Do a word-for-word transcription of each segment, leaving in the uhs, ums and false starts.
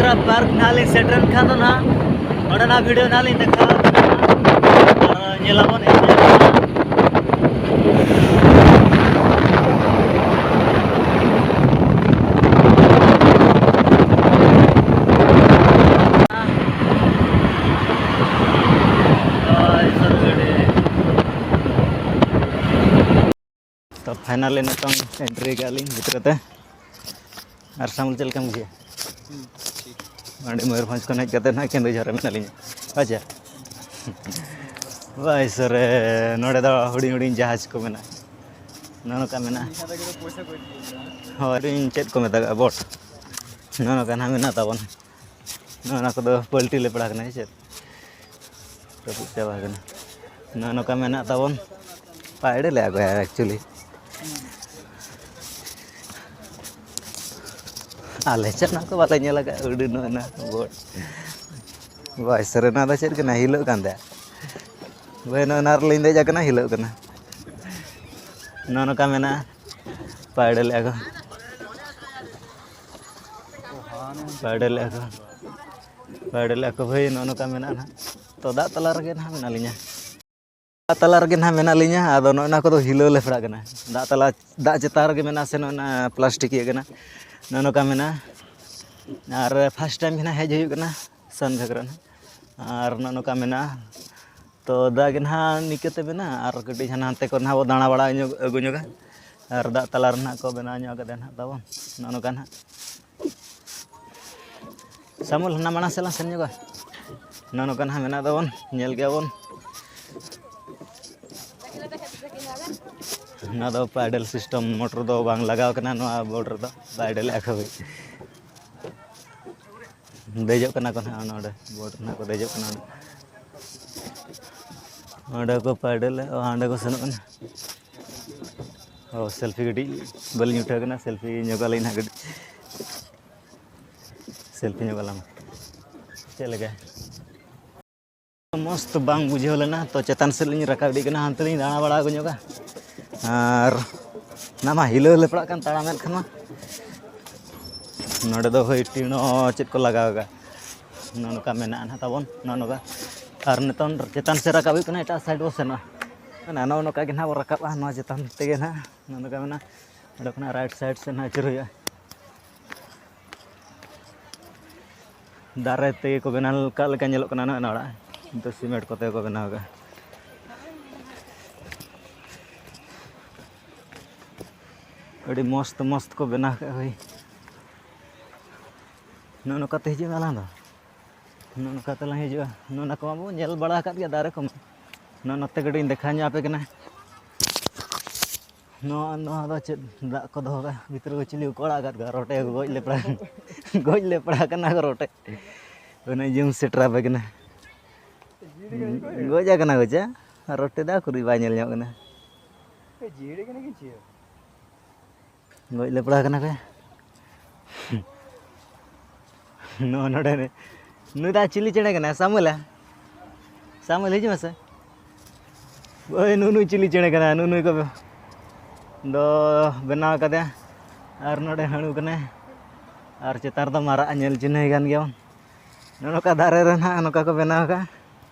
Park ᱱᱟᱦᱟᱜ ᱞᱤᱧ ᱥᱮᱴᱮᱨᱮᱱ ᱠᱷᱟᱱ ᱫᱚ ᱱᱟᱦᱟᱜ ᱚᱸᱰᱮᱱᱟᱜ ᱵᱷᱤᱰᱤᱭᱳ ᱱᱟᱦᱟᱜ ᱞᱤᱧ ᱫᱮᱠᱷᱟᱣ ᱟᱨ ᱧᱮᱞᱟᱵᱚᱱ᱾ ᱛᱚ finally ᱱᱤᱛᱚᱝ entry ᱠᱟᱜᱼᱟ ᱞᱤᱧ ᱵᱷᱤᱛᱨᱤ ᱛᱮ᱾ ᱟᱨ ᱥᱟᱢᱩᱞ, ᱪᱮᱫ ᱞᱮᱠᱟᱢ ᱵᱩᱡᱷᱟᱹᱣᱟ? ᱟᱹᱰᱤ ᱢᱚᱭᱩᱨᱵᱷᱚᱸᱡᱽ ᱠᱷᱚᱱ ᱦᱮᱡ ᱠᱟᱛᱮ ᱱᱟᱦᱟᱜ ᱠᱮᱸᱫᱩᱡᱷᱚᱨ ᱨᱮ ᱢᱮᱱᱟᱜ ᱞᱤᱧᱟ᱾ ᱟᱪᱪᱷᱟ᱾ ᱵᱟᱭ ᱥᱚᱨᱮ, ᱱᱚᱰᱮ ᱫᱚ ᱦᱩᱰᱤᱧ ᱦᱩᱰᱤᱧ ᱡᱟᱦᱟᱡᱽ ᱠᱚ ᱢᱮᱱᱟᱜᱼᱟ᱾ ᱱᱚᱜᱼᱚ ᱱᱚᱝᱠᱟ ᱢᱮᱱᱟᱜᱼᱟ᱾ ᱦᱳᱭ, ᱤᱧ ᱪᱮᱫ ᱠᱚ ᱢᱮᱛᱟᱜᱟᱜᱼᱟ, ᱵᱳᱴ᱾ ᱱᱚᱜᱼᱚ ᱱᱚᱝᱠᱟ ᱱᱟᱦᱟᱜ ᱢᱮᱱᱟᱜ ᱛᱟᱵᱚᱱᱟ᱾ ᱱᱚᱜᱼᱚ ᱱᱚᱣᱟ ᱠᱚᱫᱚ ᱯᱟᱹᱞᱴᱤ ᱞᱮᱯᱲᱟ ᱠᱟᱱᱟ, ᱦᱮᱸ ᱪᱮᱫ? ᱨᱟᱹᱯᱩᱫ ᱪᱟᱵᱟ ᱟᱠᱟᱱᱟ᱾ ᱱᱚᱜᱼᱚ ᱱᱚᱝᱠᱟ ᱢᱮᱱᱟᱜ ᱛᱟᱵᱚᱱ᱾ ᱯᱟᱭᱲᱮ ᱞᱮ ᱟᱹᱜᱩᱭᱟ actually᱾ ᱟᱞᱮ ᱥᱮᱫ ᱚᱱᱟ ᱠᱚ ᱵᱟᱞᱮ ᱧᱮᱞ ᱟᱠᱟᱫ, ᱟᱹᱰᱤ ᱱᱚᱜᱼᱚ ᱱᱟ ᱵᱳᱴ᱾ ᱵᱟᱭ ᱥᱟᱹᱨᱤ, ᱱᱚᱣᱟ ᱫᱚ ᱪᱮᱫ ᱠᱟᱱᱟ? ᱦᱤᱞᱟᱹᱜ ᱠᱟᱱ ᱛᱟᱭᱟ᱾ ᱵᱟᱭ, ᱱᱚᱜᱼᱚ ᱱᱚᱣᱟ ᱨᱮᱞᱤᱧ ᱫᱮᱡ ᱟᱠᱟᱱᱟ, ᱦᱤᱞᱟᱹᱜ ᱠᱟᱱᱟ᱾ ᱱᱚᱜᱼᱚ ᱱᱚᱝᱠᱟ ᱢᱮᱱᱟᱜᱼᱟ, ᱯᱟᱭᱲᱮ ᱞᱮᱫᱼᱟ ᱠᱚ᱾ ᱯᱟᱭᱰᱮᱞᱮᱜᱼᱟ ᱠᱚ, ᱯᱟᱭᱰᱮᱞᱮᱜᱼᱟ ᱠᱚ ᱵᱷᱟᱹᱭ, ᱱᱚᱜᱼᱚ ᱱᱚᱝᱠᱟ ᱢᱮᱱᱟᱜᱼᱟ ᱱᱟᱦᱟᱜ᱾ ᱛᱚ, ᱫᱟᱜ ᱛᱟᱞᱟ ᱨᱮᱜᱮ ᱱᱟᱦᱟᱜ ᱢᱮᱱᱟᱜ ᱞᱤᱧᱟ᱾ ᱫᱟᱜ ᱛᱟᱞᱟ ᱨᱮᱜᱮ ᱱᱟᱦᱟᱜ ᱢᱮᱱᱟᱜ ᱞᱤᱧᱟ, ᱟᱫᱚ ᱱᱚᱜᱼᱚ ᱱᱚᱣᱟ ᱠᱚᱫᱚ ᱦᱤᱞᱟᱹᱣ ᱞᱮᱯᱷᱲᱟᱜ ᱠᱟᱱᱟ᱾ ᱫᱟᱜ ᱛᱟᱞᱟ, ᱫᱟᱜ ᱪᱮᱛᱟᱱ ᱨᱮᱜᱮ ᱢᱮᱱᱟᱜᱼᱟ ᱥᱮ ᱱᱚᱜᱼᱚ ᱱᱟ ᱯᱞᱟᱥᱴᱤᱠ ᱤᱭᱟᱹ ᱠᱟᱱᱟ, ᱱᱚᱜᱼᱚ ᱱᱚᱝᱠᱟ ᱢᱮᱱᱟᱜᱼᱟ᱾ ᱟᱨ first time ᱜᱮ ᱱᱟᱦᱟᱜ ᱦᱮᱡ ᱦᱩᱭᱩᱜ ᱠᱟᱱᱟ ᱥᱟᱱ ᱜᱷᱟᱜᱽᱨᱟ ᱱᱟᱦᱟᱜ, ᱟᱨ ᱱᱚᱜᱼᱚ ᱱᱚᱝᱠᱟ ᱢᱮᱱᱟᱜᱼᱟ᱾ ᱛᱚ, ᱫᱟᱜ ᱜᱮ ᱱᱟᱦᱟᱜ ᱱᱤᱝᱠᱟᱹ ᱛᱮ ᱢᱮᱱᱟᱜᱼᱟ, ᱟᱨ ᱠᱟᱹᱴᱤᱡ ᱦᱟᱱᱟ ᱦᱟᱱᱛᱮ ᱠᱚᱨᱮ ᱱᱟᱦᱟᱜ ᱵᱚ ᱫᱟᱬᱟ ᱵᱟᱲᱟ ᱧᱚᱜ, ᱟᱹᱜᱩ ᱧᱚᱜᱟ, ᱟᱨ ᱫᱟᱜ ᱛᱟᱞᱟ ᱨᱮ ᱱᱟᱦᱟᱜ ᱠᱚ ᱵᱮᱱᱟᱣ ᱧᱚᱜ ᱠᱟᱫᱟ ᱱᱟᱦᱟᱜ ᱛᱟᱵᱚᱱ, ᱱᱚᱜᱼᱚ ᱱᱚᱝᱠᱟ ᱱᱟᱦᱟᱜ᱾ ᱥᱟᱢᱩᱞ, ᱦᱟᱱᱟ ᱢᱟᱲᱟᱝ ᱥᱮᱫ ᱞᱟᱝ ᱥᱮᱱ ᱧᱚᱜᱚᱜᱼᱟ᱾ ᱱᱚᱜᱼᱚ ᱱᱚᱝᱠᱟ ᱱᱟᱦᱟᱜ ᱢᱮᱱᱟᱜ ᱛᱟᱵᱚᱱ, ᱧᱮᱞ ᱜᱮᱭᱟ ᱵᱚᱱ᱾ ᱱᱚᱣᱟ ᱫᱚ ᱯᱟᱭᱰᱮᱞ system, ᱢᱚᱴᱚᱨ ᱫᱚ ᱵᱟᱝ ᱞᱟᱜᱟᱣ ᱠᱟᱱᱟ ᱱᱚᱣᱟ ᱵᱳᱴ ᱨᱮᱫᱚ, ᱯᱟᱭᱰᱮᱞ ᱟᱠᱚ ᱜᱮ᱾ ᱫᱮᱡᱚᱜ ᱠᱟᱱᱟ ᱠᱚ ᱱᱟᱦᱟᱜ ᱱᱚᱰᱮ, ᱵᱳᱴ ᱨᱮ ᱱᱟᱦᱟᱜ ᱠᱚ ᱫᱮᱡᱚᱜ ᱠᱟᱱᱟ ᱱᱚᱰᱮ᱾ ᱚᱸᱰᱮ ᱠᱚ ᱯᱟᱭᱰᱮᱞ, ᱚᱸᱰᱮ ᱠᱚ ᱥᱮᱱᱚᱜ ᱠᱟᱱᱟ᱾ ᱚ, selfie ᱠᱟᱹᱴᱤᱡ ᱵᱟᱹᱞᱤᱧ ᱩᱴᱷᱟᱹᱣ ᱠᱟᱱᱟ, selfie ᱧᱚᱜ ᱟᱹᱞᱤᱧ ᱱᱟᱦᱟᱜ ᱠᱟᱹᱴᱤᱡ᱾ Selfie ᱧᱚᱜ ᱟᱞᱟᱝ᱾ ᱪᱮᱫ ᱞᱮᱠᱟ? ᱢᱚᱡᱽ ᱛᱮ ᱵᱟᱝ ᱵᱩᱡᱷᱟᱹᱣ ᱞᱮᱱᱟ, ᱛᱚ ᱪᱮᱛᱟᱱ ᱥᱮᱫ ᱞᱤᱧ ᱨᱟᱠᱟᱵ ᱤᱫᱤᱜ ᱠᱟᱱᱟ, ᱦᱟᱱᱛᱮ ᱞᱤᱧ ᱫᱟᱬᱟ ᱵᱟᱲᱟ ᱟᱹᱜᱩ ᱧᱚᱜᱟ᱾ ᱟᱨ ᱚᱱᱟ ᱢᱟ ᱦᱤᱞᱟᱹᱣ ᱞᱮᱯᱲᱟᱜ ᱠᱟᱱ ᱛᱟᱲᱟᱢᱮᱫ ᱠᱷᱟᱱ ᱢᱟ᱾ ᱱᱚᱰᱮ ᱫᱚ ᱦᱳᱭ ᱴᱤᱱᱚ ᱪᱮᱫ ᱠᱚ ᱞᱟᱜᱟᱣ ᱟᱠᱟᱫ, ᱱᱚᱜᱼᱚ ᱱᱚᱝᱠᱟ ᱢᱮᱱᱟᱜᱼᱟ ᱱᱟᱦᱟᱜ ᱛᱟᱵᱚᱱ, ᱱᱚᱜᱼᱚ ᱱᱚᱝᱠᱟ᱾ ᱟᱨ ᱱᱤᱛᱚᱝ ᱪᱮᱛᱟᱱ ᱥᱮᱫ ᱨᱟᱠᱟᱵ ᱦᱩᱭᱩᱜ ᱠᱟᱱᱟ, ᱮᱴᱟᱜ ᱥᱟᱭᱤᱰ ᱵᱚᱱ ᱥᱮᱱᱚᱜᱼᱟ᱾ ᱢᱟᱱᱮ ᱱᱚᱜᱼᱚ ᱱᱚᱝᱠᱟ ᱜᱮ ᱱᱟᱦᱟᱜ ᱵᱚᱱ ᱨᱟᱠᱟᱵᱼᱟ ᱱᱚᱣᱟ ᱪᱮᱛᱟᱱ ᱛᱮᱜᱮ ᱱᱟᱦᱟᱜ, ᱱᱚᱜᱼᱚ ᱱᱚᱝᱠᱟ ᱢᱮᱱᱟᱜᱼᱟ᱾ ᱚᱸᱰᱮ ᱠᱷᱚᱱᱟᱜ ᱨᱟᱭᱤᱴ ᱥᱟᱭᱤᱰ ᱥᱮᱫ ᱱᱟᱦᱟᱜ ᱟᱹᱪᱩᱨ ᱦᱩᱭᱩᱜᱼᱟ᱾ ᱫᱟᱨᱮ ᱛᱮᱜᱮ ᱠᱚ ᱵᱮᱱᱟᱣ ᱟᱠᱟᱫ ᱞᱮᱠᱟ ᱧᱮᱞᱚᱜ ᱠᱟᱱᱟ ᱱᱟᱦᱟᱜ ᱚᱱᱟ ᱚᱲᱟᱜ, ᱱᱤᱛᱚᱜ ᱥᱤᱢᱮᱱᱴ ᱠᱚᱛᱮ ᱠᱚ ᱵᱮᱱᱟᱣ ᱟᱠᱟᱫᱼᱟ᱾ ᱟᱹᱰᱤ ᱢᱚᱥᱛ ᱢᱚᱥᱛ ᱠᱚ ᱵᱮᱱᱟᱣ ᱠᱟᱜᱼᱟ ᱦᱳᱭ᱾ ᱱᱚᱜᱼᱚ ᱱᱚᱝᱠᱟ ᱛᱮ ᱦᱤᱡᱩᱜ ᱢᱮ ᱟᱞᱟᱝ ᱫᱚ᱾ ᱱᱚᱜᱼᱚ ᱱᱚᱝᱠᱟ ᱛᱮᱞᱟᱝ ᱦᱤᱡᱩᱜᱼᱟ᱾ ᱱᱚᱜᱼᱚ ᱱᱚᱣᱟ ᱠᱚ ᱢᱟᱵᱚ ᱧᱮᱞ ᱵᱟᱲᱟ ᱟᱠᱟᱫ ᱜᱮᱭᱟ ᱫᱟᱨᱮ ᱠᱚᱢᱟ᱾ ᱱᱚᱜᱼᱚ ᱱᱚᱛᱮ ᱠᱟᱹᱴᱤᱡ ᱤᱧ ᱫᱮᱠᱷᱟᱣ ᱧᱚᱜ ᱟᱯᱮ ᱠᱟᱱᱟ᱾ ᱱᱚᱣᱟ, ᱱᱚᱣᱟ ᱫᱚ ᱪᱮᱫ ᱫᱟᱜ ᱠᱚ ᱫᱚᱦᱚ ᱠᱟᱜᱼᱟ? ᱵᱷᱤᱛᱨᱤ ᱨᱮ ᱪᱤᱞᱤ ᱠᱚ ᱟᱲᱟᱜ ᱟᱠᱟᱫ ᱠᱚᱣᱟ? ᱨᱚᱴᱮ ᱠᱚ ᱜᱚᱡ ᱞᱮᱯᱲᱟ, ᱜᱚᱡ ᱞᱮᱯᱲᱟ ᱠᱟᱱᱟ ᱠᱚ ᱨᱚᱴᱮ᱾ ᱚᱱᱮ ᱡᱩᱢ ᱥᱮᱴᱮᱨ ᱟᱯᱮ ᱠᱟᱱᱟ᱾ ᱜᱚᱡ ᱟᱠᱟᱱᱟ ᱠᱚ ᱪᱮ? ᱨᱚᱴᱮ ᱫᱚ ᱩᱠᱩᱨᱤᱡ ᱵᱟᱭ ᱧᱮᱞ ᱧᱟᱢᱚᱜ ᱠᱟᱱᱟ᱾ ᱡᱤᱭᱟᱹᱲ ᱠᱟᱱᱟ ᱠᱤ ᱪᱮᱫ? ᱜᱚᱡ ᱞᱮᱯᱲᱟ ᱠᱟᱱᱟ ᱯᱮ᱾ ᱱᱚᱜᱼᱚ ᱱᱚᱰᱮ ᱨᱮ ᱱᱩᱭ ᱫᱚ ᱪᱤᱞᱤ ᱪᱮᱬᱮ ᱠᱟᱱᱟᱭ? ᱥᱟᱢᱩᱭᱮᱞᱟ, ᱥᱟᱢᱩᱭᱮᱞ, ᱦᱤᱡᱩᱜ ᱢᱮᱥᱮ᱾ ᱳᱭ ᱱᱩᱜᱼᱩ ᱱᱩᱭ ᱪᱤᱞᱤ ᱪᱮᱬᱮ ᱠᱟᱱᱟᱭ? ᱱᱩᱜᱼᱩ ᱱᱩᱭ ᱠᱚ ᱫᱚ ᱵᱮᱱᱟᱣ ᱠᱟᱫᱮᱭᱟ᱾ ᱟᱨ ᱱᱚᱰᱮ ᱦᱟᱹᱬᱩ ᱠᱟᱱᱟᱭ᱾ ᱟᱨ ᱪᱮᱛᱟᱱ ᱨᱮᱫᱚ ᱢᱟᱨᱟᱜ ᱧᱮᱞ ᱪᱤᱱᱦᱟᱹᱭ ᱠᱟᱱ ᱜᱮᱭᱟ ᱵᱚᱱ᱾ ᱱᱚᱜᱼᱚ ᱱᱚᱝᱠᱟ ᱫᱟᱨᱮ ᱨᱮ ᱱᱟᱦᱟᱜ ᱱᱚᱝᱠᱟ ᱠᱚ ᱵᱮᱱᱟᱣ ᱟᱠᱟᱫᱼᱟ᱾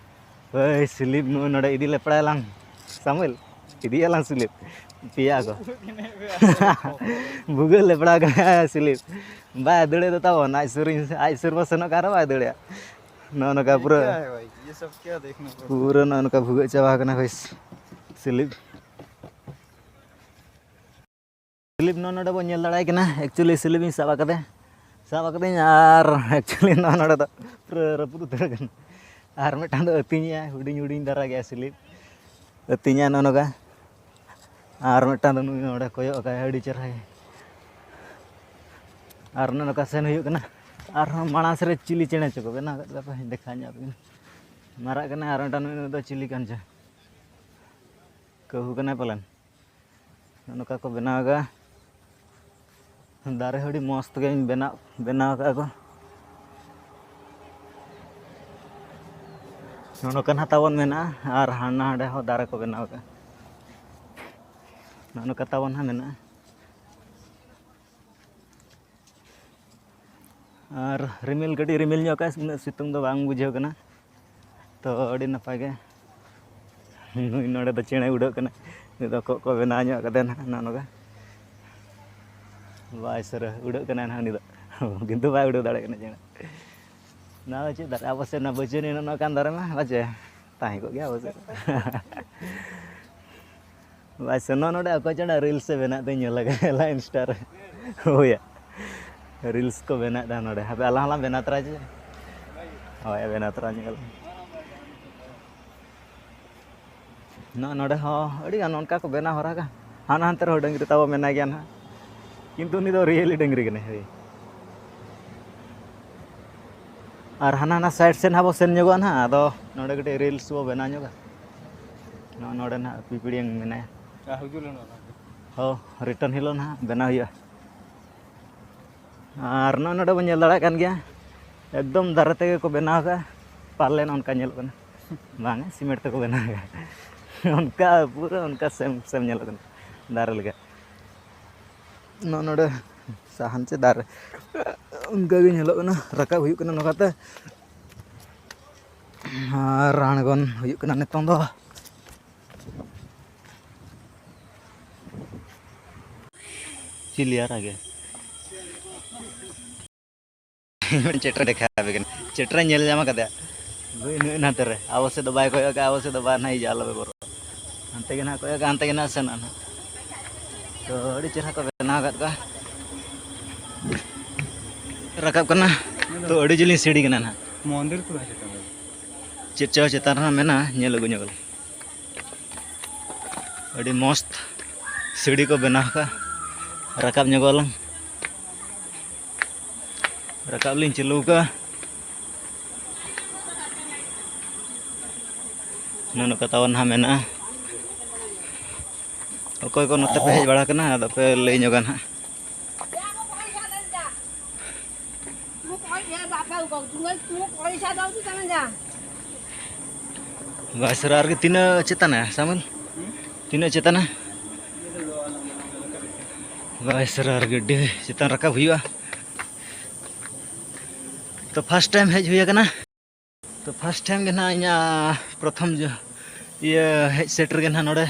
ᱦᱳᱭ, ᱥᱤᱞᱤᱯ ᱱᱩᱜᱼᱩ ᱱᱚᱰᱮ ᱤᱫᱤ ᱞᱮᱯᱲᱟᱭᱟᱞᱟᱝ᱾ ᱥᱟᱢᱩᱭᱮᱞ, ᱤᱫᱤᱭᱟᱞᱟᱝ ᱥᱤᱞᱤᱯ᱾ ᱯᱮᱭᱟ ᱠᱚ᱾ ᱵᱷᱩᱜᱟᱹᱜ ᱞᱮᱯᱲᱟ ᱠᱟᱱᱟ ᱥᱤᱞᱤᱯ᱾ ᱵᱟᱭ ᱫᱟᱹᱲᱮᱫ ᱫᱚ ᱛᱟᱵᱚᱱ, ᱟᱡ ᱥᱩᱨ, ᱟᱡ ᱥᱩᱨ ᱵᱚ ᱥᱮᱱᱚᱜ ᱠᱟᱱ ᱨᱮᱦᱚᱸ ᱵᱟᱭ ᱫᱟᱹᱲᱮᱜᱼᱟ᱾ ᱱᱚᱜᱼᱚ ᱱᱚᱝᱠᱟ ᱯᱩᱨᱟᱹ, ᱠᱭᱟ ᱦᱮ ᱵᱷᱟᱭ? ᱭᱮ ᱥᱟᱵ ᱠᱭᱟ ᱫᱮᱠᱷᱱᱟ ᱯᱚᱲ ᱯᱩᱨᱟᱹ ᱱᱚᱜᱼᱚ ᱱᱚᱝᱠᱟ ᱵᱷᱩᱜᱟᱹᱜ ᱪᱟᱵᱟ ᱟᱠᱟᱱᱟ ᱦᱳᱭ ᱥᱤᱞᱤᱯ᱾ ᱥᱤᱞᱤᱯ ᱱᱚᱜᱼᱚ ᱱᱚᱰᱮ ᱵᱚᱱ ᱧᱮᱞ ᱫᱟᱲᱮᱭᱟᱭ ᱠᱟᱱᱟ᱾ Actually ᱥᱤᱞᱤᱯ ᱤᱧ ᱥᱟᱵ ᱟᱠᱟᱫᱮ, ᱥᱟᱵ ᱟᱠᱟᱫᱟᱹᱧ ᱟᱨ actually ᱱᱚᱜᱼᱚ ᱱᱚᱰᱮ ᱫᱚ ᱯᱩᱨᱟᱹ ᱨᱟᱹᱯᱩᱫ ᱩᱛᱟᱹᱨ ᱟᱠᱟᱱᱟ᱾ ᱟᱨ ᱢᱤᱫᱴᱟᱝ ᱫᱚ ᱟᱹᱛᱤᱧᱮᱜᱼᱟᱭ, ᱦᱩᱰᱤᱧ ᱦᱩᱰᱤᱧ ᱫᱷᱟᱨᱟ ᱜᱮᱭᱟ ᱥᱤᱞᱤᱯ, ᱟᱹᱛᱤᱧᱟᱭ ᱱᱚᱜᱼᱚ ᱱᱚᱝᱠᱟ᱾ ᱟᱨ ᱢᱤᱫᱴᱟᱝ ᱫᱚ ᱱᱩᱭ ᱱᱚᱰᱮ ᱠᱚᱭᱚᱜ ᱟᱠᱟᱭ ᱟᱹᱰᱤ ᱪᱮᱦᱨᱟᱭ᱾ ᱟᱨ ᱱᱚᱜᱼᱚ ᱱᱚᱝᱠᱟ ᱥᱮᱱ ᱦᱩᱭᱩᱜ ᱠᱟᱱᱟ᱾ ᱟᱨᱦᱚᱸ ᱢᱟᱲᱟᱝ ᱥᱮᱫ ᱨᱮ ᱪᱤᱞᱤ ᱪᱮᱬᱮ ᱪᱚᱠᱚ ᱵᱮᱱᱟᱣ ᱟᱠᱟᱫ ᱠᱚᱣᱟ, ᱫᱮᱠᱷᱟᱣ ᱧᱚᱜ ᱟᱯᱮ ᱠᱟᱱᱟ᱾ ᱢᱟᱨᱟᱜ ᱠᱟᱱᱟᱭ ᱟᱨ ᱢᱤᱫᱴᱟᱝ ᱱᱩᱭ ᱫᱚ ᱪᱤᱞᱤ ᱠᱟᱱ ᱪᱚ, ᱠᱟᱹᱦᱩ ᱠᱟᱱᱟᱭ ᱯᱟᱞᱮᱱ᱾ ᱱᱚᱜᱼᱚ ᱱᱚᱝᱠᱟ ᱠᱚ ᱵᱮᱱᱟᱣ ᱟᱠᱟᱫᱼᱟ᱾ ᱫᱟᱨᱮ ᱦᱚᱸ ᱟᱹᱰᱤ ᱢᱚᱡᱽ ᱛᱮᱜᱮ ᱵᱮᱱᱟᱣ, ᱵᱮᱱᱟᱣ ᱟᱠᱟᱫᱼᱟ ᱠᱚ᱾ ᱱᱚᱜᱼᱚ ᱱᱚᱝᱠᱟ ᱱᱟᱦᱟᱜ ᱛᱟᱵᱚᱱ ᱢᱮᱱᱟᱜᱼᱟ᱾ ᱟᱨ ᱦᱟᱱᱟ ᱦᱟᱸᱰᱮ ᱦᱚᱸ ᱫᱟᱨᱮ ᱠᱚ ᱵᱮᱱᱟᱣ ᱟᱠᱟᱫᱼᱟ᱾ ᱱᱚᱜᱼᱚ ᱱᱚᱝᱠᱟ ᱛᱟᱵᱚᱱ ᱦᱟᱸᱜ ᱢᱮᱱᱟᱜᱼᱟ᱾ ᱟᱨ ᱨᱤᱢᱤᱞ, ᱠᱟᱹᱴᱤᱡ ᱨᱤᱢᱤᱞ ᱧᱚᱜ ᱠᱟᱜᱼᱟᱭ, ᱩᱱᱟᱹᱜ ᱥᱤᱛᱩᱝ ᱫᱚ ᱵᱟᱝ ᱵᱩᱡᱷᱟᱹᱣ ᱠᱟᱱᱟ᱾ ᱛᱚ, ᱟᱹᱰᱤ ᱱᱟᱯᱟᱭ ᱜᱮ᱾ ᱱᱩᱭ ᱱᱚᱰᱮ ᱫᱚ ᱪᱮᱬᱮ ᱩᱰᱟᱹᱜ ᱠᱟᱱᱟ᱾ ᱱᱩᱭ ᱫᱚ ᱠᱚᱸᱜ ᱠᱚ ᱵᱮᱱᱟᱣ ᱧᱚᱜ ᱠᱟᱫᱟ ᱱᱟᱦᱟᱜ, ᱱᱚᱜᱼᱚ ᱱᱚᱝᱠᱟ᱾ ᱵᱟᱭ ᱥᱟᱹᱨᱟᱹ, ᱩᱰᱟᱹᱜ ᱠᱟᱱᱟᱭ ᱱᱟᱦᱟᱜ ᱩᱱᱤ ᱫᱚ᱾ ᱠᱤᱱᱛᱩ ᱵᱟᱭ ᱩᱰᱟᱹᱣ ᱫᱟᱲᱮᱭᱟᱜ ᱠᱟᱱᱟ ᱪᱮᱬᱮ᱾ ᱱᱚᱣᱟ ᱫᱚ ᱪᱮᱫ ᱫᱟᱨᱮ? ᱟᱵᱚ ᱥᱮᱫ ᱨᱮᱱᱟᱜ ᱵᱟᱹᱪᱩᱜ ᱟᱹᱱᱤᱡ ᱱᱚᱜᱼᱚ ᱱᱚᱝᱠᱟᱱ ᱫᱟᱨᱮ ᱢᱟ, ᱵᱟᱪᱮ? ᱛᱟᱦᱮᱸ ᱠᱚᱜ ᱜᱮᱭᱟ ᱟᱵᱚ ᱥᱮᱫ᱾ ᱵᱟᱭ ᱥᱮᱱᱚᱜ ᱱᱚᱰᱮ ᱚᱠᱚᱭ ᱪᱚ ᱱᱟᱜ reels ᱮ ᱵᱮᱱᱟᱣᱮᱫ ᱫᱚᱧ ᱧᱮᱞ ᱟᱠᱟᱫᱟ Insta ᱨᱮ᱾ ᱦᱳᱭᱟ, reels ᱠᱚ ᱵᱮᱱᱟᱣᱮᱫ ᱛᱟᱦᱮᱸ ᱱᱚᱰᱮ᱾ ᱦᱟᱯᱮ ᱟᱞᱟᱝ ᱦᱚᱸᱞᱟᱝ ᱵᱮᱱᱟᱣ ᱛᱚᱨᱟ ᱪᱮ? ᱦᱳᱭ, ᱵᱮᱱᱟᱣ ᱛᱚᱨᱟ ᱧᱚᱜ ᱟᱞᱟᱝ᱾ ᱱᱚᱜᱼᱚᱭ ᱱᱚᱰᱮ ᱦᱚᱸ ᱟᱹᱰᱤ ᱜᱟᱱ ᱚᱱᱠᱟ ᱠᱚ ᱵᱮᱱᱟᱣ ᱦᱚᱨᱟ ᱠᱟᱜᱼᱟ᱾ ᱦᱟᱱᱟ ᱦᱟᱱᱛᱮ ᱨᱮᱦᱚᱸ ᱰᱟᱹᱝᱨᱤ ᱛᱟᱵᱚ ᱢᱮᱱᱟᱭ ᱜᱮᱭᱟ ᱱᱟᱦᱟᱜ, ᱠᱤᱱᱛᱩ ᱩᱱᱤ ᱫᱚ really ᱰᱟᱹᱝᱨᱤ ᱠᱟᱱᱟᱭ, ᱦᱳᱭ᱾ ᱟᱨ ᱦᱟᱱᱟ ᱦᱟᱱᱟ side ᱥᱮᱫ ᱦᱟᱸᱜ ᱵᱚ ᱥᱮᱱ ᱧᱚᱜᱚᱜᱼᱟ ᱱᱟᱦᱟᱜ, ᱟᱫᱚ ᱱᱚᱰᱮ ᱠᱟᱹᱴᱤᱡ reels ᱵᱚ ᱵᱮᱱᱟᱣ ᱧᱚᱜᱟ᱾ ᱱᱚᱜᱼᱚ ᱱᱚᱰᱮ ᱱᱟᱦᱟᱜ ᱯᱤᱯᱤᱲᱤᱭᱟᱹᱝ ᱢᱮᱱᱟᱭᱟ᱾ ᱦᱚᱸ, return ᱦᱤᱞᱳᱜ ᱱᱟᱦᱟᱜ ᱵᱮᱱᱟᱣ ᱦᱩᱭᱩᱜᱼᱟ᱾ ᱟᱨ ᱱᱚᱜᱼᱚᱭ ᱱᱚᱰᱮ ᱵᱚᱱ ᱧᱮᱞ ᱫᱟᱲᱮᱭᱟᱜ ᱠᱟᱱ ᱜᱮᱭᱟ, ᱮᱠᱫᱚᱢ ᱫᱟᱨᱮ ᱛᱮᱜᱮ ᱠᱚ ᱵᱮᱱᱟᱣ ᱟᱠᱟᱫᱼᱟ, ᱯᱟᱞᱮᱱ ᱚᱱᱠᱟ ᱧᱮᱞᱚᱜ ᱠᱟᱱᱟ᱾ ᱵᱟᱝᱟ, cement ᱛᱮᱠᱚ ᱵᱮᱱᱟᱣ ᱟᱠᱟᱫᱼᱟ᱾ ᱚᱱᱠᱟ ᱯᱩᱨᱟᱹ ᱚᱱᱠᱟ same same ᱧᱮᱞᱚᱜ ᱠᱟᱱᱟ ᱫᱟᱨᱮ ᱞᱮᱠᱟ᱾ ᱱᱚᱜᱼᱚ ᱱᱚᱰᱮ ᱥᱟᱦᱟᱱ ᱪᱮ ᱫᱟᱨᱮ ᱚᱱᱠᱟ ᱜᱮ ᱧᱮᱞᱚᱜ ᱠᱟᱱᱟ, ᱨᱟᱠᱟᱵ ᱦᱩᱭᱩᱜ ᱠᱟᱱᱟ ᱱᱚᱝᱠᱟᱛᱮ᱾ ᱟᱨ ᱟᱬᱜᱚᱱ ᱦᱩᱭᱩᱜ ᱠᱟᱱᱟ ᱱᱤᱛᱚᱝ ᱫᱚ᱾ ᱪᱤᱞᱤ ᱟᱨ ᱟᱜᱮ? ᱪᱮᱴᱨᱟ ᱫᱮᱠᱷᱟᱣ ᱟᱯᱮ ᱠᱟᱱᱟ᱾ ᱪᱮᱴᱨᱟ ᱧᱮᱞ ᱧᱟᱢ ᱠᱟᱫᱮᱭᱟ᱾ ᱱᱩᱭ, ᱱᱩᱭ ᱱᱟᱛᱮ ᱨᱮ᱾ ᱟᱵᱚ ᱥᱮᱫ ᱫᱚ ᱵᱟᱭ ᱠᱚᱭᱚᱜ ᱠᱟᱜᱼᱟ, ᱟᱵᱚ ᱥᱮᱫ ᱫᱚ ᱵᱟᱭ ᱱᱟᱦᱟᱜ ᱦᱤᱡᱩᱜᱼᱟ, ᱟᱞᱚ ᱯᱮ ᱵᱚᱨᱚᱜᱼᱟ᱾ ᱦᱟᱱᱛᱮ ᱜᱮ ᱱᱟᱦᱟᱜ ᱠᱚᱭᱚᱜ ᱠᱟᱜᱼᱟ, ᱦᱟᱱᱛᱮ ᱜᱮ ᱱᱟᱦᱟᱜ ᱥᱮᱱᱚᱜᱼᱟ ᱱᱟᱦᱟᱜ᱾ ᱛᱚ, ᱟᱹᱰᱤ ᱪᱮᱦᱨᱟ ᱠᱚ ᱵᱮᱱᱟᱣ ᱟᱠᱟᱫ ᱠᱚᱣᱟ᱾ ᱨᱟᱠᱟᱵ ᱠᱟᱱᱟ᱾ ᱛᱚ, ᱟᱹᱰᱤ ᱡᱤᱞᱤᱧ ᱥᱤᱲᱤ ᱠᱟᱱᱟ ᱱᱟᱦᱟᱜ᱾ ᱢᱚᱱᱫᱤᱨ ᱠᱚ ᱵᱟᱭ ᱥᱮᱴᱮᱨ ᱞᱮᱱᱟ᱾ ᱪᱮᱫ ᱪᱚ ᱪᱮᱛᱟᱱ ᱨᱮᱦᱚᱸ ᱢᱮᱱᱟᱜᱼᱟ, ᱧᱮᱞ ᱟᱹᱜᱩ ᱧᱚᱜ ᱟᱞᱮ᱾ ᱟᱹᱰᱤ ᱢᱚᱥᱛ ᱥᱤᱲᱤ ᱠᱚ ᱵᱮᱱᱟᱣ ᱟᱠᱟᱫᱼᱟ᱾ ᱨᱟᱠᱟᱵ ᱧᱚᱜᱚᱜ ᱟᱞᱟᱝ᱾ ᱨᱟᱠᱟᱵ ᱞᱤᱧ ᱪᱟᱹᱞᱩ ᱟᱠᱟᱫᱼᱟ᱾ ᱱᱚᱜᱼᱚ ᱱᱚᱝᱠᱟ ᱛᱟᱵᱚᱱ ᱱᱟᱦᱟᱜ ᱢᱮᱱᱟᱜᱼᱟ᱾ ᱚᱠᱚᱭ ᱠᱚ ᱱᱚᱛᱮ ᱯᱮ ᱦᱮᱡ ᱵᱟᱲᱟ ᱟᱠᱟᱱᱟ, ᱟᱫᱚ ᱯᱮ ᱞᱟᱹᱭ ᱧᱚᱜᱟ ᱱᱟᱦᱟᱜ᱾ ᱵᱟᱭ ᱥᱟᱨᱟ ᱟᱨ ᱜᱮ ᱛᱤᱱᱟᱹᱜ ᱪᱮᱛᱟᱱᱟ, ᱥᱟᱢᱩᱞ? ᱛᱤᱱᱟᱹᱜ ᱪᱮᱛᱟᱱᱟ? ᱵᱟᱭ ᱥᱟᱨᱟ ᱟᱨ ᱜᱮ ᱟᱹᱰᱤ ᱪᱮᱛᱟᱱ ᱨᱟᱠᱟᱵ ᱦᱩᱭᱩᱜᱼᱟ᱾ ᱛᱚ first time ᱦᱮᱡ ᱦᱩᱭ ᱟᱠᱟᱱᱟ᱾ ᱛᱚ first time ᱜᱮ ᱱᱟᱦᱟᱜ ᱤᱧᱟᱹᱜ ᱯᱨᱚᱛᱷᱚᱢ ᱡᱚ-, ᱤᱭᱟᱹ ᱦᱮᱡ ᱥᱮᱴᱮᱨ ᱜᱮ ᱱᱟᱦᱟᱜ ᱱᱚᱰᱮ᱾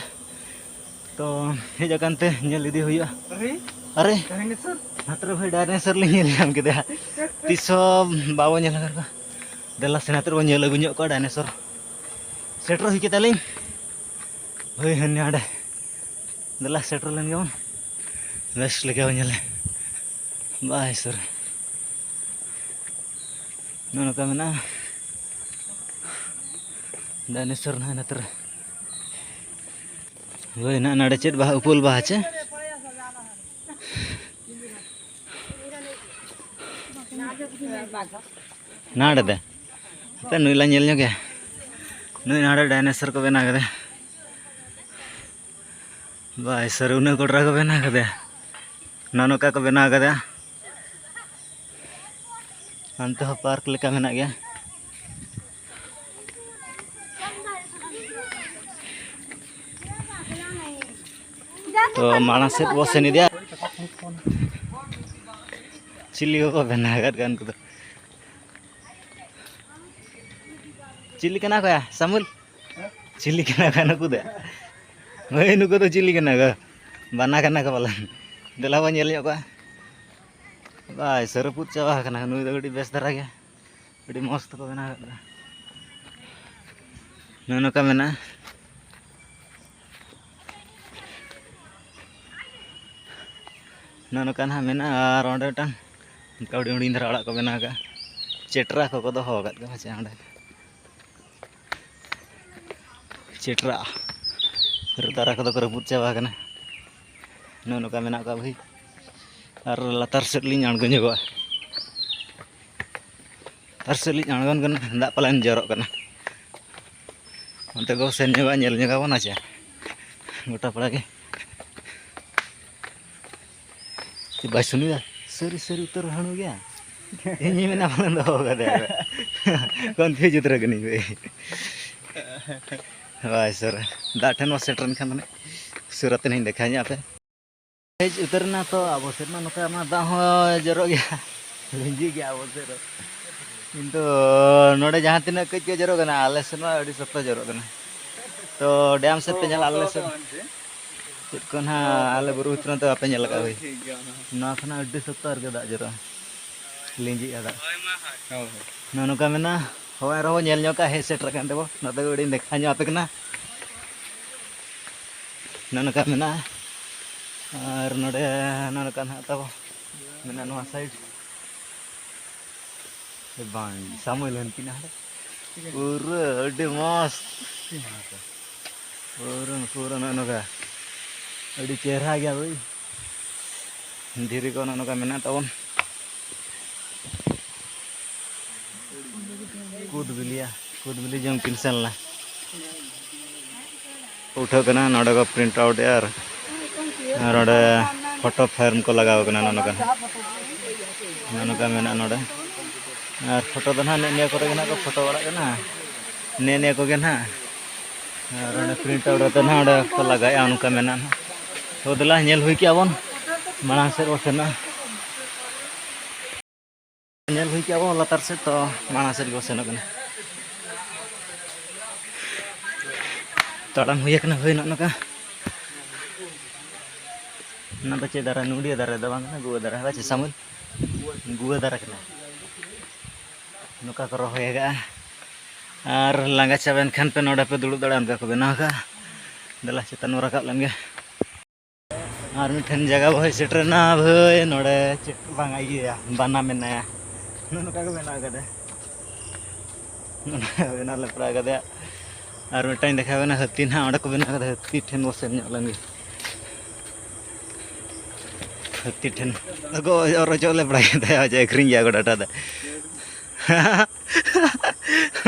ᱛᱚ ᱦᱮᱡ ᱟᱠᱟᱱ ᱛᱮ ᱧᱮᱞ ᱤᱫᱤ ᱦᱩᱭᱩᱜᱼᱟ᱾ ᱟᱨᱮ, ᱰᱟᱭᱱᱮᱥᱚᱨ᱾ ᱦᱟᱛᱨᱮ ᱵᱷᱟᱭ ᱰᱟᱭᱱᱮᱥᱚᱨ ᱞᱤᱧ ᱧᱮᱞ ᱧᱟᱢ ᱠᱮᱫᱮᱭᱟ᱾ ᱛᱤᱥ ᱦᱚᱸ ᱵᱟᱵᱚ ᱧᱮᱞ ᱟᱠᱟᱫ ᱠᱚᱣᱟ᱾ ᱫᱮᱞᱟ ᱥᱮ ᱦᱟᱛᱨᱮ ᱵᱚᱱ ᱧᱮᱞ ᱟᱹᱜᱩ ᱧᱚᱜ ᱠᱚᱣᱟ ᱰᱟᱭᱱᱮᱥᱚᱨ᱾ ᱥᱮᱴᱮᱨ ᱦᱩᱭ ᱠᱮᱫᱟᱞᱤᱧ᱾ ᱦᱳᱭ ᱦᱟᱱᱮ ᱦᱟᱸᱰᱮ᱾ ᱫᱮᱞᱟ ᱥᱮᱴᱮᱨ ᱞᱮᱱ ᱜᱮᱵᱚᱱ᱾ ᱵᱮᱥ ᱞᱮᱠᱟ ᱵᱚᱱ ᱧᱮᱞᱟ᱾ ᱵᱟᱭ ᱥᱩᱨ᱾ ᱱᱚᱜᱼᱚ ᱱᱚᱝᱠᱟ ᱢᱮᱱᱟᱜᱼᱟ᱾ ᱰᱟᱭᱱᱮᱥᱚᱨ ᱱᱟᱦᱟᱜ ᱱᱚᱛᱮ ᱨᱮ᱾ ᱦᱳᱭ ᱱᱟᱦᱟᱜ ᱱᱚᱰᱮ ᱪᱮᱫ ᱵᱟᱦᱟ? ᱩᱯᱟᱹᱞ ᱵᱟᱦᱟ ᱪᱮ? ᱱᱟᱰᱮ ᱫᱮ᱾ ᱦᱟᱯᱮ ᱱᱩᱭ ᱞᱟᱝ ᱧᱮᱞ ᱧᱚᱜᱮᱭᱟ᱾ ᱱᱩᱭ ᱱᱟᱰᱮ ᱰᱟᱭᱱᱮᱥᱚᱨ ᱠᱚ ᱵᱮᱱᱟᱣ ᱠᱟᱫᱟ᱾ ᱵᱟᱭ ᱥᱟᱹᱨᱩ ᱩᱱᱟᱹᱜ ᱠᱚᱰᱨᱟ ᱠᱚ ᱵᱮᱱᱟᱣ ᱠᱟᱫᱟ᱾ ᱱᱚᱜᱼᱚ ᱱᱚᱝᱠᱟ ᱠᱚ ᱵᱮᱱᱟᱣ ᱠᱟᱫᱟ᱾ ᱦᱟᱱᱛᱮ ᱦᱚᱸ ᱯᱟᱨᱠ ᱞᱮᱠᱟ ᱢᱮᱱᱟᱜ ᱜᱮᱭᱟ᱾ ᱛᱚ ᱢᱟᱲᱟᱝ ᱥᱮᱫ ᱵᱚ ᱥᱮᱱ ᱤᱫᱤᱭᱟ᱾ ᱪᱤᱞᱤ ᱠᱚᱠᱚ ᱵᱮᱱᱟᱣ ᱟᱠᱟᱫ ᱠᱚᱣᱟ ᱩᱱᱠᱩ ᱫᱚ? ᱪᱤᱞᱤ ᱠᱟᱱᱟ ᱠᱚᱭᱟ ᱥᱟᱢᱩᱞ? ᱪᱤᱞᱤ ᱠᱟᱱᱟ ᱠᱚ ᱱᱩᱠᱩ ᱫᱚ? ᱦᱳᱭ, ᱱᱩᱠᱩ ᱫᱚ ᱪᱤᱞᱤ ᱠᱟᱱᱟ ᱠᱚ? ᱵᱟᱱᱟ ᱠᱟᱱᱟ ᱠᱚ ᱯᱟᱞᱮᱱ᱾ ᱫᱮᱞᱟ ᱵᱚᱱ ᱧᱮᱞ ᱧᱚᱜ ᱠᱚᱣᱟ᱾ ᱵᱟᱭ ᱥᱮ ᱨᱟᱹᱯᱩᱫ ᱪᱟᱵᱟ ᱟᱠᱟᱱᱟ᱾ ᱱᱩᱭ ᱫᱚ ᱠᱟᱹᱴᱤᱡ ᱵᱮᱥ ᱫᱷᱟᱨᱟ ᱜᱮ᱾ ᱟᱹᱰᱤ ᱢᱚᱡᱽ ᱛᱮᱠᱚ ᱵᱮᱱᱟᱣ ᱟᱠᱟᱫᱟ᱾ ᱱᱚᱜᱼᱚ ᱱᱚᱝᱠᱟ ᱢᱮᱱᱟᱜᱼᱟ᱾ ᱱᱚᱜᱼᱚ ᱱᱚᱝᱠᱟ ᱱᱟᱦᱟᱜ ᱢᱮᱱᱟᱜᱼᱟ᱾ ᱟᱨ ᱚᱸᱰᱮ ᱢᱤᱫᱴᱟᱝ ᱚᱱᱠᱟ ᱦᱩᱰᱤᱧ ᱦᱩᱰᱤᱧ ᱫᱷᱟᱨᱟ ᱚᱲᱟᱜ ᱠᱚ ᱵᱮᱱᱟᱣ ᱟᱠᱟᱫᱼᱟ᱾ ᱪᱮᱴᱨᱟ ᱠᱚᱠᱚ ᱫᱚᱦᱚ ᱟᱠᱟᱫ ᱠᱚᱣᱟ ᱯᱟᱪᱮ ᱚᱸᱰᱮ᱾ ᱪᱮᱴᱨᱟ ᱨᱮ ᱛᱟᱨᱟ ᱠᱚᱫᱚ ᱠᱚ ᱨᱟᱹᱯᱩᱫ ᱪᱟᱵᱟ ᱟᱠᱟᱱᱟ᱾ ᱱᱚᱜᱼᱚ ᱱᱚᱝᱠᱟ ᱢᱮᱱᱟᱜ ᱠᱚᱣᱟ ᱵᱷᱟᱹᱭ᱾ ᱟᱨ ᱞᱟᱛᱟᱨ ᱥᱮᱫ ᱞᱤᱧ ᱟᱬᱜᱚ ᱧᱚᱜᱚᱜᱼᱟ᱾ ᱞᱟᱛᱟᱨ ᱥᱮᱫ ᱞᱤᱧ ᱟᱬᱜᱚᱱ ᱠᱟᱱᱟ, ᱫᱟᱜ ᱯᱟᱞᱮᱱ ᱡᱚᱨᱚᱜ ᱠᱟᱱᱟ᱾ ᱚᱱᱛᱮ ᱵᱚ ᱥᱮᱱ ᱧᱚᱜᱚᱜᱼᱟ, ᱧᱮᱞ ᱧᱚᱜᱟᱵᱚᱱ ᱟᱪᱪᱷᱟ ᱜᱚᱴᱟ ᱯᱟᱲᱟ ᱜᱮ᱾ ᱪᱮᱫ ᱵᱟᱭ ᱥᱩᱱᱩᱭᱟ? ᱥᱟᱹᱨᱤ ᱥᱟᱹᱨᱤ ᱩᱛᱟᱹᱨ ᱦᱟᱹᱬᱩ ᱜᱮᱭᱟ᱾ ᱤᱧᱤᱧ ᱢᱮᱱᱟ ᱵᱚᱞᱮ ᱫᱚᱦᱚ ᱠᱟᱫᱮᱭᱟ᱾ ᱠᱚᱱᱯᱷᱤᱭᱩᱡᱽ ᱩᱛᱟᱹᱨ ᱠᱟᱹᱱᱟᱹᱧ ᱵᱷᱟᱹᱭ᱾ ᱦᱳᱭ ᱥᱟᱨ, ᱫᱟᱜ ᱴᱷᱮᱱ ᱢᱟ ᱥᱮᱴᱮᱨᱮᱱ ᱠᱷᱟᱱ ᱫᱚ ᱱᱟᱜ ᱥᱩᱨ ᱟᱛᱮ ᱱᱟᱧ ᱫᱮᱠᱷᱟᱣ ᱧᱚᱜ ᱟᱯᱮ᱾ ᱦᱮᱡ ᱩᱛᱟᱹᱨ ᱮᱱᱟ ᱛᱚ, ᱟᱵᱚ ᱥᱮᱫ ᱢᱟ ᱱᱚᱛᱮ ᱢᱟ ᱫᱟᱜ ᱦᱚᱸ ᱡᱚᱨᱚᱜ ᱜᱮᱭᱟ᱾ ᱞᱤᱸᱡᱤ ᱜᱮᱭᱟ ᱟᱵᱚ ᱥᱮᱫ ᱫᱚ᱾ ᱠᱤᱱᱛᱩ ᱱᱚᱰᱮ ᱡᱟᱦᱟᱸ ᱛᱤᱱᱟᱹᱜ ᱠᱟᱹᱡ ᱠᱟᱹᱡ ᱡᱚᱨᱚᱜ ᱠᱟᱱᱟ, ᱟᱞᱮ ᱥᱮᱫ ᱢᱟ ᱟᱹᱰᱤ ᱥᱚᱠᱛᱚ ᱡᱚᱨᱚᱜ ᱠᱟᱱᱟ᱾ ᱛᱚ ᱰᱮᱢ ᱥᱮᱫ ᱯᱮ ᱧᱮᱞᱟ, ᱟᱞᱮ ᱥᱮᱫ ᱪᱮᱫ ᱠᱚ ᱱᱟᱦᱟᱜ ᱟᱞᱮ ᱵᱩᱨᱩ ᱵᱷᱤᱛᱨᱤ ᱫᱚ ᱵᱟᱯᱮ ᱧᱮᱞ ᱟᱠᱟᱫ ᱦᱳᱭ᱾ ᱱᱚᱣᱟ ᱠᱷᱚᱱᱟᱜ ᱟᱹᱰᱤ ᱥᱚᱠᱛᱚ ᱟᱨᱠᱤ ᱫᱟᱜ ᱡᱚᱨᱚᱜᱼᱟ, ᱞᱤᱸᱡᱤᱜᱼᱟ ᱫᱟᱜ᱾ ᱱᱚᱜᱼᱚ ᱱᱚᱝᱠᱟ ᱢᱮᱱᱟᱜᱼᱟ᱾ ᱦᱳᱭ ᱟᱨᱦᱚᱸ ᱵᱚᱱ ᱧᱮᱞ ᱧᱚᱜ ᱠᱟᱜᱼᱟ, ᱦᱮᱡ ᱥᱮᱴᱮᱨ ᱟᱠᱟᱱ ᱛᱮᱵᱚ, ᱱᱚᱛᱮ ᱠᱟᱹᱴᱤᱡ ᱤᱧ ᱫᱮᱠᱷᱟᱣ ᱧᱚᱜ ᱟᱯᱮ ᱠᱟᱱᱟ᱾ ᱱᱚᱜᱼᱚ ᱱᱚᱝᱠᱟ ᱢᱮᱱᱟᱜᱼᱟ᱾ ᱟᱨ ᱱᱚᱰᱮ ᱱᱚᱜᱼᱚ ᱱᱚᱝᱠᱟ ᱱᱟᱦᱟᱜ ᱛᱟᱵᱚ ᱢᱮᱱᱟᱜᱼᱟ ᱱᱚᱣᱟ ᱥᱟᱭᱤᱰ᱾ ᱵᱟᱝ, ᱥᱟᱢᱚᱭ ᱞᱮᱱ ᱠᱤᱱᱟ ᱦᱟᱸᱰᱮ᱾ ᱯᱩᱨᱟᱹ ᱟᱹᱰᱤ ᱢᱚᱡᱽ᱾ ᱯᱩᱨᱟᱹ, ᱯᱩᱨᱟᱹ ᱱᱚᱜᱼᱚ ᱱᱚᱝᱠᱟ᱾ ᱟᱹᱰᱤ ᱪᱮᱦᱨᱟ ᱜᱮᱭᱟ ᱵᱷᱟᱹᱭ᱾ ᱫᱷᱤᱨᱤ ᱠᱚ ᱱᱚᱜᱼᱚ ᱱᱚᱝᱠᱟ ᱢᱮᱱᱟᱜ ᱛᱟᱵᱚᱱ᱾ ᱠᱩᱫ ᱵᱤᱞᱤᱭᱟ, ᱠᱩᱫ ᱵᱤᱞᱤ ᱡᱚᱢ ᱠᱤᱱ ᱥᱮᱱ ᱞᱮᱱᱟ᱾ ᱩᱴᱷᱟᱹᱜ ᱠᱟᱱᱟ, ᱱᱚᱰᱮ ᱠᱚ print out ᱮᱜᱼᱟ ᱟᱨ, ᱟᱨ ᱱᱚᱰᱮ photo frame ᱠᱚ ᱞᱟᱜᱟᱣ ᱠᱟᱱᱟ᱾ ᱱᱚᱜᱼᱚ ᱱᱚᱝᱠᱟ, ᱱᱚᱜᱼᱚ ᱱᱚᱝᱠᱟ ᱢᱮᱱᱟᱜᱼᱟ ᱱᱚᱰᱮ᱾ ᱟᱨ ᱯᱷᱳᱴᱳ ᱫᱚ ᱱᱟᱦᱟᱜ ᱱᱮᱜᱼᱮ ᱱᱤᱭᱟᱹ ᱠᱚᱨᱮ ᱜᱮ ᱱᱟᱦᱟᱜ ᱠᱚ ᱯᱷᱳᱴᱳ ᱵᱟᱲᱟᱜ ᱠᱟᱱᱟ, ᱱᱮᱜᱼᱮ ᱱᱤᱭᱟᱹ ᱠᱚᱜᱮ ᱱᱟᱦᱟᱜ᱾ ᱟᱨ ᱚᱸᱰᱮ print out ᱠᱟᱛᱮ ᱱᱟᱦᱟᱜ ᱚᱸᱰᱮ ᱠᱚ ᱞᱟᱜᱟᱭᱮᱜᱼᱟ, ᱚᱱᱠᱟ ᱢᱮᱱᱟᱜᱼᱟ ᱱᱟᱦᱟᱜ᱾ ᱛᱚ ᱫᱮᱞᱟ, ᱧᱮᱞ ᱦᱩᱭ ᱠᱮᱜᱼᱟ ᱵᱚᱱ, ᱢᱟᱲᱟᱝ ᱥᱮᱫ ᱵᱚᱱ ᱥᱮᱱᱚᱜᱼᱟ᱾ ᱧᱮᱞ ᱦᱩᱭ ᱠᱮᱜᱼᱟ ᱵᱚᱱ ᱞᱟᱛᱟᱨ ᱥᱮᱫ, ᱛᱚ ᱢᱟᱲᱟᱝ ᱥᱮᱫ ᱜᱮᱵᱚᱱ ᱥᱮᱱᱚᱜ ᱠᱟᱱᱟ᱾ ᱛᱟᱲᱟᱢ ᱦᱩᱭ ᱟᱠᱟᱱᱟ ᱦᱳᱭ ᱱᱚᱜᱼᱚ ᱱᱚᱝᱠᱟ᱾ ᱚᱱᱟ ᱫᱚ ᱪᱮᱫ ᱫᱟᱨᱮ? ᱱᱚᱰᱤᱭᱟᱹ ᱫᱟᱨᱮ ᱫᱚ ᱵᱟᱝ ᱠᱟᱱᱟ, ᱜᱩᱣᱟᱹ ᱫᱟᱨᱮ ᱦᱮᱸ ᱪᱮ ᱥᱟᱢᱩᱞ? ᱜᱩᱣᱟᱹ ᱫᱟᱨᱮ ᱠᱟᱱᱟ᱾ ᱱᱚᱝᱠᱟ ᱠᱚ ᱨᱚᱦᱚᱭ ᱟᱠᱟᱫᱼᱟ᱾ ᱟᱨ ᱞᱟᱸᱜᱟ ᱪᱟᱵᱟᱭᱮᱱ ᱠᱷᱟᱱ ᱯᱮ ᱱᱚᱰᱮ ᱯᱮ ᱫᱩᱲᱩᱵ ᱫᱟᱲᱮᱭᱟᱜᱼᱟ, ᱚᱱᱠᱟ ᱠᱚ ᱵᱮᱱᱟᱣ ᱟᱠᱟᱫᱼᱟ᱾ ᱫᱮᱞᱟ ᱪᱮᱛᱟᱱ ᱵᱚᱱ ᱨᱟᱠᱟᱵ ᱞᱮᱱ ᱜᱮ᱾ ᱟᱨ ᱢᱤᱫᱴᱷᱮᱱ ᱡᱟᱭᱜᱟ ᱵᱚ ᱦᱮᱡ ᱥᱮᱴᱮᱨᱮᱱᱟ ᱵᱷᱟᱹᱭ, ᱱᱚᱰᱮ ᱪᱮᱫ ᱵᱟᱝᱟ ᱤᱭᱟᱹᱭᱟ, ᱵᱟᱱᱟ ᱢᱮᱱᱟᱭᱟ᱾ ᱱᱚᱜᱼᱚ ᱱᱚᱝᱠᱟ ᱠᱚ ᱵᱮᱱᱟᱣ ᱠᱟᱫᱟ᱾ ᱱᱚᱰᱮ ᱵᱮᱱᱟᱣ ᱞᱮᱯᱲᱟ ᱠᱟᱫᱮᱭᱟ᱾ ᱟᱨ ᱢᱤᱫᱴᱟᱝ ᱫᱮᱠᱷᱟᱣ ᱵᱮᱱᱟ ᱦᱟᱹᱛᱤ ᱱᱟᱦᱟᱜ, ᱚᱸᱰᱮ ᱠᱚ ᱵᱮᱱᱟᱣ ᱠᱟᱫᱟ᱾ ᱦᱟᱹᱛᱤ ᱴᱷᱮᱱ ᱵᱚ ᱥᱮᱱ ᱧᱚᱜ ᱞᱮᱱ ᱜᱮ᱾ ᱦᱟᱹᱛᱤ ᱴᱷᱮᱱ ᱟᱫᱚ ᱚᱨ ᱚᱪᱚᱜ ᱞᱮᱯᱲᱟ ᱠᱮᱫᱟᱭᱟ, ᱟᱹᱠᱷᱨᱤᱧ ᱜᱮᱭᱟ ᱠᱚ ᱰᱟᱴᱟ ᱫᱚ᱾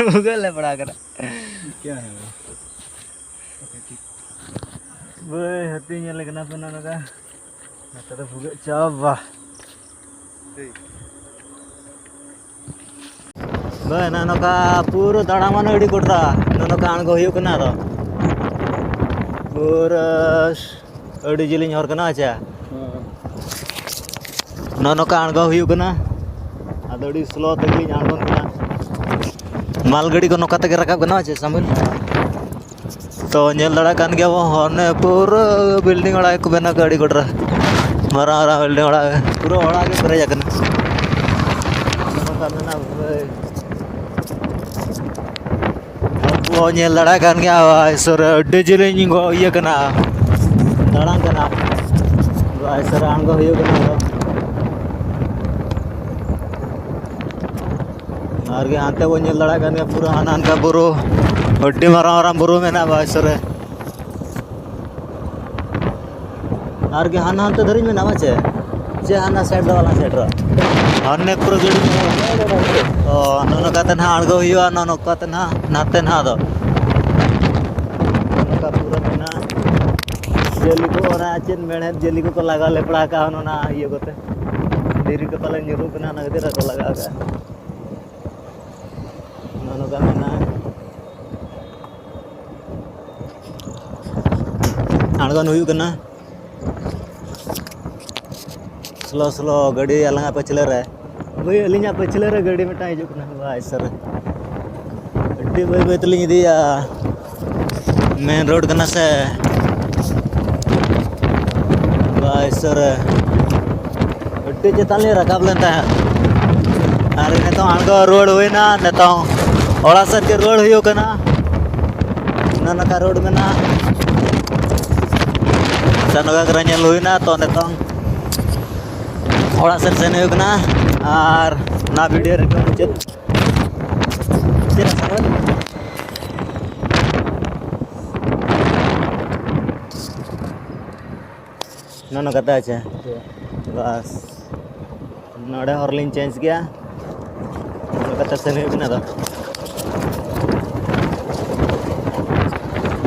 ᱵᱷᱩᱜᱟᱹᱜ ᱞᱮᱯᱲᱟ ᱠᱟᱱᱟ᱾ ᱵᱟᱹᱭ ᱦᱟᱹᱛᱤ ᱧᱮᱞ ᱠᱟᱱᱟ ᱯᱮ ᱱᱚᱰᱮ ᱫᱚ᱾ ᱱᱚᱛᱮ ᱫᱚ ᱵᱷᱩᱜᱟᱹᱜ ᱪᱟᱵᱟ᱾ ᱵᱟᱹᱭ ᱱᱚᱜᱼᱚ ᱱᱚᱝᱠᱟ ᱯᱩᱨᱟᱹ ᱫᱟᱬᱟ ᱢᱟᱱᱮ ᱟᱹᱰᱤ ᱜᱚᱴᱟ᱾ ᱱᱚᱜᱼᱚ ᱱᱚᱝᱠᱟ ᱟᱬᱜᱚ ᱦᱩᱭᱩᱜ ᱠᱟᱱᱟ ᱟᱫᱚ᱾ ᱯᱩᱨᱟᱹ ᱟᱹᱰᱤ ᱡᱤᱞᱤᱧ ᱦᱚᱨ ᱠᱟᱱᱟ, ᱟᱪᱪᱷᱟ᱾ ᱱᱚᱜᱼᱚ ᱱᱚᱝᱠᱟ ᱟᱬᱜᱚ ᱦᱩᱭᱩᱜ ᱠᱟᱱᱟ᱾ ᱟᱫᱚ ᱟᱹᱰᱤ ᱥᱞᱳ ᱛᱮᱜᱮᱞᱤᱧ ᱟᱬᱜᱚᱱ ᱠᱟᱱᱟ᱾ ᱢᱟᱞ ᱜᱟᱹᱰᱤ ᱠᱚ ᱱᱚᱝᱠᱟ ᱛᱮᱜᱮ ᱨᱟᱠᱟᱵ ᱜᱟᱱᱚᱜᱼᱟ ᱪᱮ ᱥᱟᱢᱤᱞ? ᱛᱚ ᱧᱮᱞ ᱫᱟᱲᱮᱭᱟᱜ ᱠᱟᱱ ᱜᱮᱭᱟ ᱵᱚᱱ, ᱦᱟᱱᱮ ᱯᱩᱨᱟᱹ ᱵᱤᱞᱰᱤᱝ ᱚᱲᱟᱜ ᱜᱮᱠᱚ ᱵᱮᱱᱟᱣ ᱠᱟᱜᱼᱟ, ᱟᱹᱰᱤ ᱜᱚᱴᱨᱟ ᱢᱟᱨᱟᱝ ᱢᱟᱨᱟᱝ ᱵᱤᱞᱰᱤᱝ ᱚᱲᱟᱜ, ᱯᱩᱨᱟᱹ ᱚᱲᱟᱜ ᱜᱮ ᱯᱮᱨᱮᱡ ᱟᱠᱟᱱᱟ᱾ ᱱᱚᱝᱠᱟ ᱢᱮᱱᱟᱜᱼᱟ ᱯᱩᱨᱟᱹ᱾ ᱟᱵᱚ ᱧᱮᱞ ᱫᱟᱲᱮᱭᱟᱜ ᱠᱟᱱ ᱜᱮᱭᱟ, ᱵᱷᱟᱭ ᱥᱳᱨ ᱨᱮ ᱟᱹᱰᱤ ᱡᱤᱞᱤᱧ ᱜᱚ-, ᱤᱭᱟᱹ ᱠᱟᱱᱟ, ᱫᱟᱬᱟᱱ ᱠᱟᱱᱟ᱾ ᱵᱷᱟᱭ ᱥᱳᱨ ᱨᱮ ᱟᱬᱜᱚ ᱦᱩᱭᱩᱜ ᱠᱟᱱᱟ ᱟᱫᱚ᱾ ᱟᱨ ᱜᱮ ᱦᱟᱱᱛᱮ ᱵᱚᱱ ᱧᱮᱞ ᱫᱟᱲᱮᱭᱟᱜ ᱠᱟᱱ ᱜᱮᱭᱟ, ᱯᱩᱨᱟᱹ ᱦᱟᱱᱟ ᱦᱟᱱᱠᱟ ᱵᱩᱨᱩ, ᱟᱹᱰᱤ ᱢᱟᱨᱟᱝ ᱢᱟᱨᱟᱝ ᱵᱩᱨᱩ ᱢᱮᱱᱟᱜᱼᱟ ᱵᱷᱟᱭ ᱥᱳᱨ ᱨᱮ᱾ ᱟᱨ ᱜᱮ ᱦᱟᱱᱟ ᱦᱟᱱᱛᱮ ᱫᱷᱟᱹᱨᱤᱡ ᱢᱮᱱᱟᱜᱼᱟ ᱪᱮ? ᱪᱮ ᱦᱟᱱᱟ ᱥᱟᱭᱤᱰ ᱫᱚ ᱵᱟᱞᱟᱝ ᱥᱮᱴᱮᱨᱟ? ᱦᱟᱱᱮ ᱯᱩᱨᱟᱹ ᱜᱟᱹᱰᱤ᱾ ᱚ, ᱱᱚᱜᱼᱚ ᱱᱚᱝᱠᱟ ᱛᱮ ᱱᱟᱦᱟᱜ ᱟᱬᱜᱚ ᱦᱩᱭᱩᱜᱼᱟ, ᱱᱚᱜᱼᱚ ᱱᱚᱝᱠᱟ ᱛᱮ ᱱᱟᱦᱟᱜ, ᱱᱟᱛᱮ ᱱᱟᱦᱟᱜ ᱫᱚ᱾ ᱱᱚᱜᱼᱚ ᱱᱚᱝᱠᱟ ᱯᱩᱨᱟᱹ ᱢᱮᱱᱟᱜᱼᱟ᱾ ᱡᱟᱹᱞᱤ ᱠᱚ, ᱚᱱᱟ ᱪᱮᱫ ᱢᱮᱬᱦᱮᱫ ᱡᱟᱹᱞᱤ ᱠᱚᱠᱚ ᱞᱟᱜᱟᱣ ᱞᱮᱯᱲᱟ ᱠᱟᱜᱼᱟ, ᱚᱱᱟ ᱤᱭᱟᱹ ᱠᱚᱛᱮ᱾ ᱫᱷᱤᱨᱤ ᱠᱚ ᱯᱟᱞᱮ ᱧᱩᱨᱩᱜ ᱠᱟᱱᱟ, ᱚᱱᱟ ᱠᱷᱟᱹᱛᱤᱨ ᱟᱨᱠᱚ ᱞᱟᱜᱟᱣ ᱠᱟᱜᱼᱟ᱾ ᱱᱚᱜᱼᱚ ᱱᱚᱝᱠᱟ ᱢᱮᱱᱟᱜᱼᱟ᱾ ᱟᱬᱜᱚᱱ ᱦᱩᱭᱩᱜ ᱠᱟᱱᱟ᱾ ᱥᱞᱳ ᱥᱞᱳ ᱜᱟᱹᱰᱤ ᱟᱞᱟᱝᱟᱜ ᱯᱟᱹᱪᱷᱞᱟᱹ ᱨᱮ, ᱦᱳᱭ, ᱟᱹᱞᱤᱧᱟᱜ ᱯᱟᱹᱪᱷᱞᱟᱹ ᱨᱮ ᱜᱟᱹᱰᱤ ᱢᱤᱫᱴᱟᱝ ᱦᱤᱡᱩᱜ ᱠᱟᱱᱟ ᱵᱷᱟᱭ ᱥᱳᱨ ᱨᱮ᱾ ᱟᱹᱰᱤ ᱵᱟᱹᱭ ᱵᱟᱹᱭ ᱛᱮᱞᱤᱧ ᱤᱫᱤᱭᱟ, ᱢᱮᱱ ᱨᱳᱰ ᱠᱟᱱᱟ ᱥᱮ ᱵᱷᱟᱭ ᱥᱳᱨ ᱨᱮ᱾ ᱟᱹᱰᱤ ᱪᱮᱛᱟᱱ ᱞᱤᱧ ᱨᱟᱠᱟᱵ ᱞᱮᱱ ᱛᱟᱦᱮᱸᱫ᱾ ᱟᱨ ᱱᱤᱛᱚᱝ ᱟᱬᱜᱚ ᱨᱩᱣᱟᱹᱲ ᱦᱩᱭᱱᱟ᱾ ᱱᱤᱛᱚᱝ ᱚᱲᱟᱜ ᱥᱮᱫ ᱜᱮ ᱨᱩᱣᱟᱹᱲ ᱦᱩᱭᱩᱜ ᱠᱟᱱᱟ᱾ ᱱᱚᱜᱼᱚ ᱱᱚᱝᱠᱟ ᱨᱳᱰ ᱢᱮᱱᱟᱜᱼᱟ᱾ ᱥᱮᱱᱚᱜᱟ ᱠᱚᱨᱮ ᱧᱮᱞ ᱦᱩᱭᱱᱟ, ᱛᱚ ᱱᱤᱛᱚᱝ ᱚᱲᱟᱜ ᱥᱮᱫ ᱥᱮᱱ ᱦᱩᱭᱩᱜ ᱠᱟᱱᱟ᱾ ᱟᱨ ᱚᱱᱟ ᱵᱷᱤᱰᱤᱭᱳ ᱨᱮ ᱢᱩᱪᱟᱹᱫ᱾ ᱱᱚᱜᱼᱚ ᱱᱚᱝᱠᱟ ᱛᱮ, ᱟᱪᱪᱷᱟ᱾ ᱵᱟᱥ, ᱱᱚᱰᱮ ᱦᱚᱨ ᱞᱤᱧ ᱪᱮᱧᱡᱽ ᱠᱮᱜᱼᱟ᱾ ᱱᱚᱝᱠᱟ ᱛᱮ ᱥᱮᱱ ᱦᱩᱭᱩᱜ ᱠᱟᱱᱟ ᱟᱫᱚ᱾